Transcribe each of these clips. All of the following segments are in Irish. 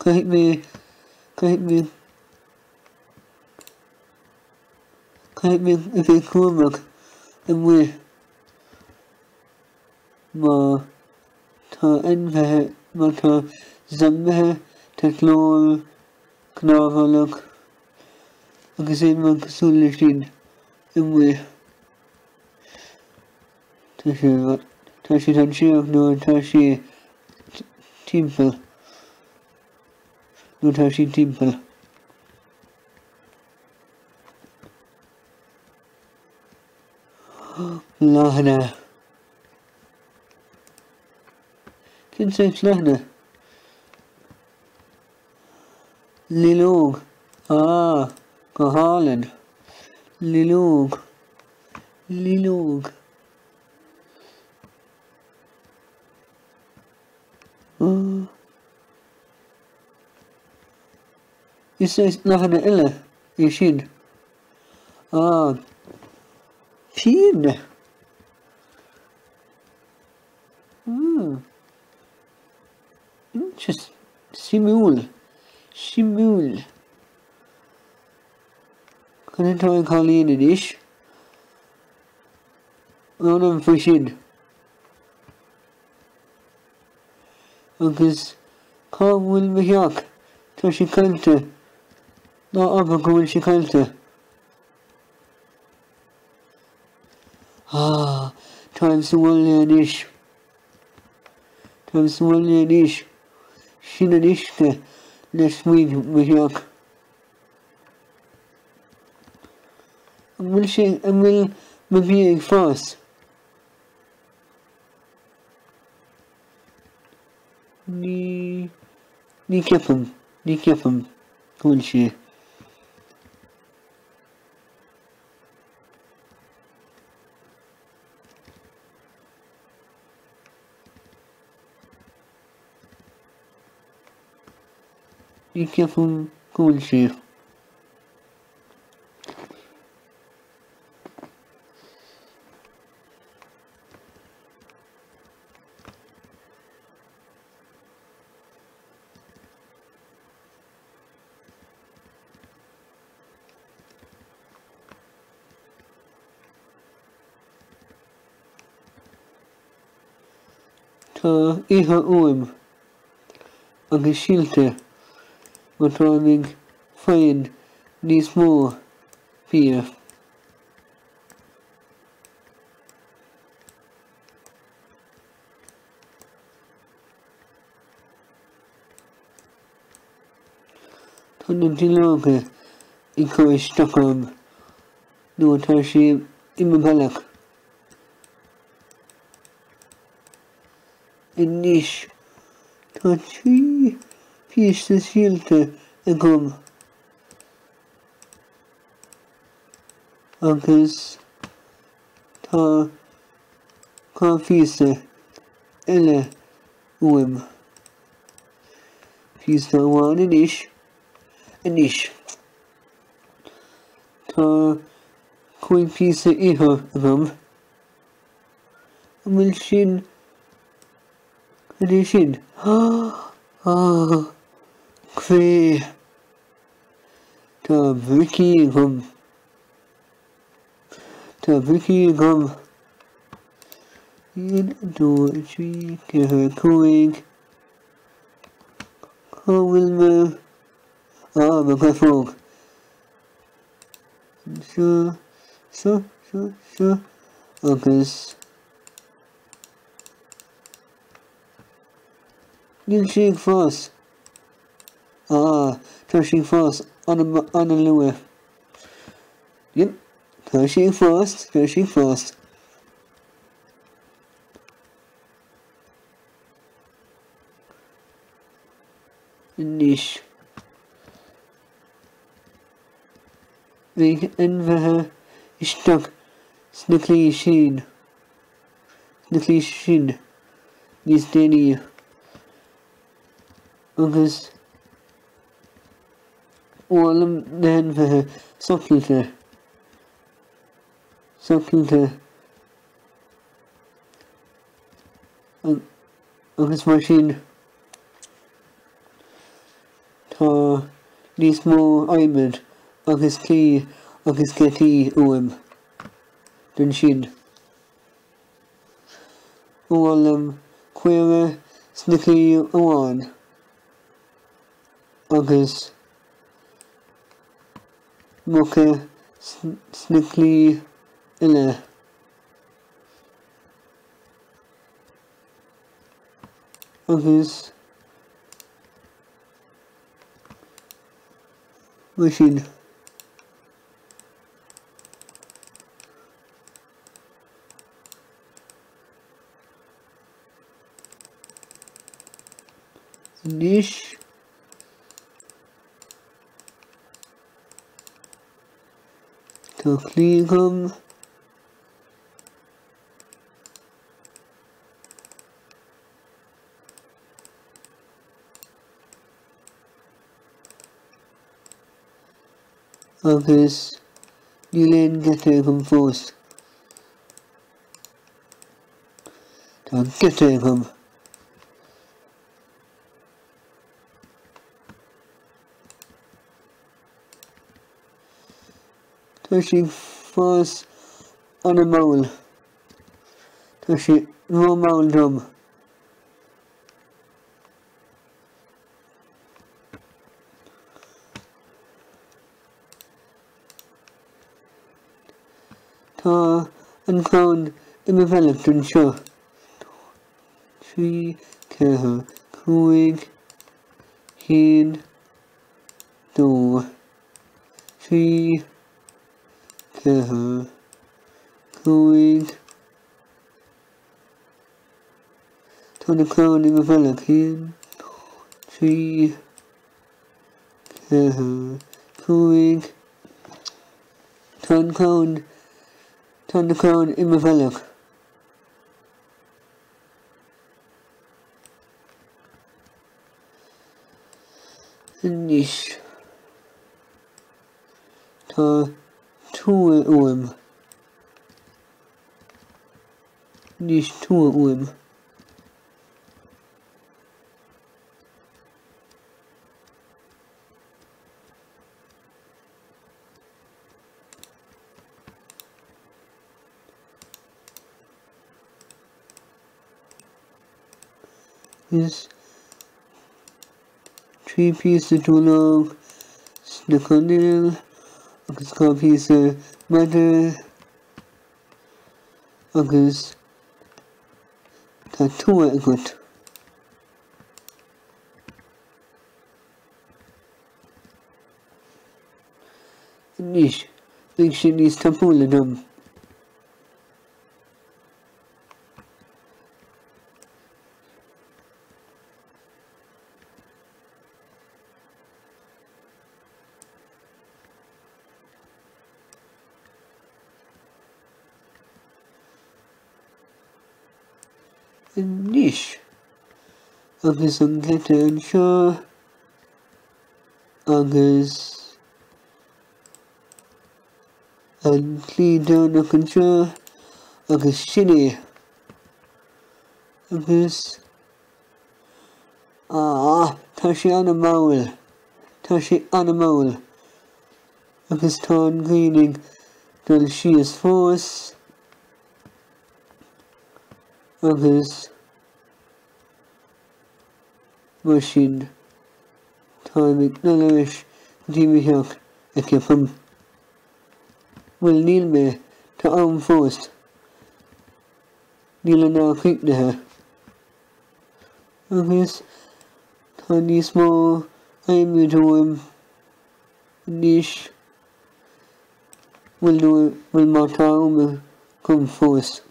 Caithfidh mé, caithfidh mé, caithfidh mé a bheith cúramach amuigh má tá ainmhithe, má tá zombaithe, tá glór cnámharlach agus aon rud cosúil leis sin amuigh. Tá sé, tá sé dainséarach nuair atá sé timpeall, nuair atá siad timpeall. Bláthanna. Cén saghas bláthanna? Duilleog. Ah, go hálainn. Duilleog. Duilleog. Ah. Is saghas bláthanna eile é sin. Ah. Pín. Hmm. Just suimiúil. Suimiúil. Cad atá ag Colleen anois? Roghnaim faoi sin. Agus cá bhfuil mo theach? Tá sé caillte. Ná abair go bhfuil sé caillte. Ah, táim sa bhaile anois. Táim sa bhaile anois. Sin an uisce lasmuigh mo theach. An bhfuil sé, an bhfuil mo bhia ag fás? Ní, ní cheapaim, ní cheapaim go bhfuil sé. Ní cheapaim go bhfuil sé. Tá ithir uaim agus síolta má táim ag fáil níos mó bia. Tá na duilleoga ag cur isteach orm nuair atá sé i mo bhealach. Anois tá 3 phíosa síolta agam agus tá 2 phíosa eile uaim. Píosa amháin anois. Anois. Tá 5 phíosa ithir agam. An bhfuil sin... Cad é sin? Ah! Cré! Tá bricí agam. Tá bricí agam. 1, 2, 3, 4, 5. Cá bhfuil mo... Ah, mo ghrafóg. Seo, seo, seo, seo, agus... Níl sé ag fás. Ah, tá sé ag fás an-luath. Yep, tá sé ag fás, tá sé ag fás. Anois. Beidh ainmhithe isteach sna claí sin, sna claí sin níos déanaí agus ba mhaith liom na hainmhithe sábháilte, sábháilte agus mar sin. níos mó adhmaid agus claí agus geataí uaim don sin. Ba mhaith liom caora sna claí amháin agus muca sna claí eile. Agus mar sin. Anois. Tá claí agam. Agus níl aon gheata agam fós. Tá geata agam. Tá sé ag fás an-mhall. Tá sé ró-mhall dom. Tá an crann i mo bhealach anseo. 3, 4, 5, 1, 2, 3, 4, 5. Tá na crainn i mo bhealach. 1, 2, 3, 4, 5. Tá an crann, tá na crainn i mo bhealach. Anois, tá tua uaim. Anois tua uaim. Is 3 píosa duilleog sna coirnéil agus 2 phíosa maide agus tá tua agat. Anois, beidh sé níos tapúla dom. Anois, agus an geata anseo, agus an claí deireanach anseo, agus sin é. Agus, ah, tá sé an-mhall, tá sé an-mhall. Agus tá an ghrian ag dul síos fós. Agus mar sin, táim ag dul ar ais go dtí mo theach, a cheapaim. Bhuel, níl mé, tá am fós. Níl an lá críochnaithe. Agus tá níos mó adhmaid uaim anois, bhuel, bhuel má tá am agam fós.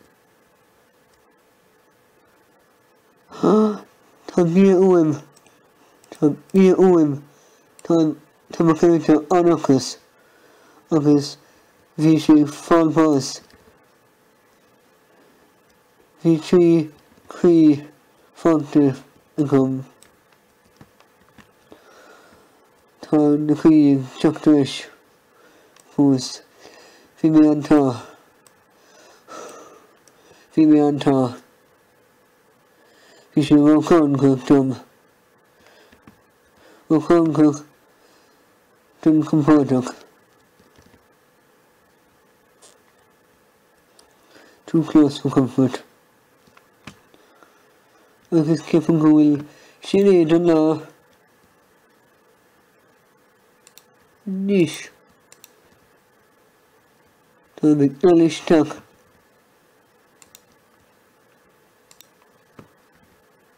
Tá bia uaim. Tá bia uaim. Tá tá mo charachtar an-ocras agus bhí sé ag fáil bháis. Bhí 3 chroí fágtha agam. Tá na croí ag teacht ar ais fós. Bhí mé an-tnáth. Bhí mé an-tnáth. Bhí sé róchóngarach dom. Róchóngarach. Don compordach. Too close for comfort. Agus ceapaim go bhfuil sin é don lá anois. Táim ag dul isteach.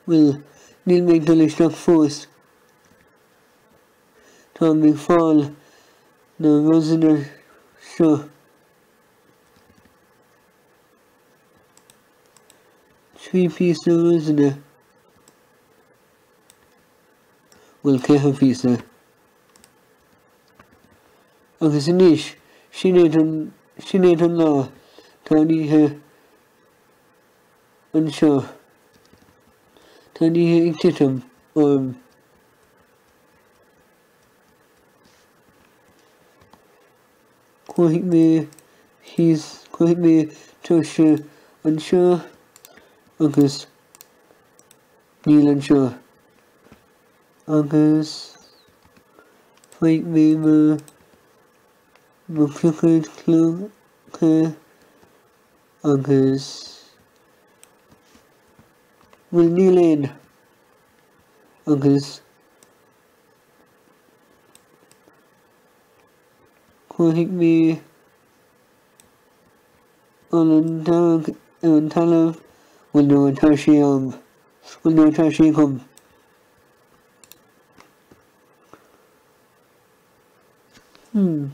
Bhuel, níl mé ag dul isteach fós. Táim ag fáil na rosanna seo. 3 píosa rosanna. Bhuel, 4 phíosa. Agus anois, sin é don, sin é don lá. Tá an oíche anseo. Tá an oíche ag titim orm. Cuirfidh mé thíos, cuirfidh mé toise anseo agus níl anseo agus faighidh mé mo mo chlocha clocha agus bhuel níl aon agus cuirfidh mé olann dearg ar an talamh, bhuel nuair atá sé am, bhuel nuair atá sé agam. Hmm.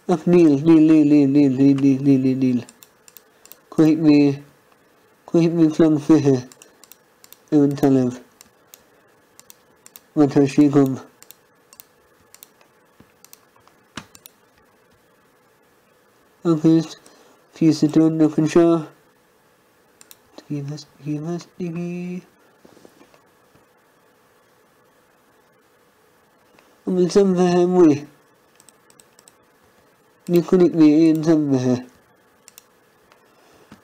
Ach níl, níl, níl, níl, níl, níl, níl, níl, níl, níl. Cuirfidh mé, cuirfidh mé clog 20 ar an talamh má tá sé agam. Agus píosa deireanach anseo. An bhfuil zombaithe amuigh? Ní chonaic mé aon zombaithe.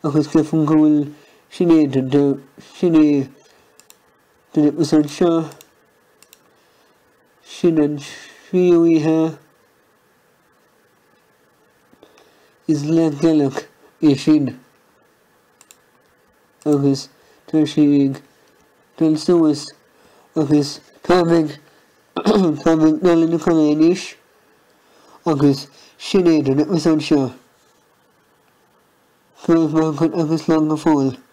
Agus ceapaim go bhfuil sin é don sin é don eipeasóid seo. Sin an tríú oíche. Is leathghealach é sin. Agus tá sé ag dul suas agus táim ag táim ag dul ina chodladh anois agus sin é don eipeasóid seo. Go raibh maith agat agus slán go fóill.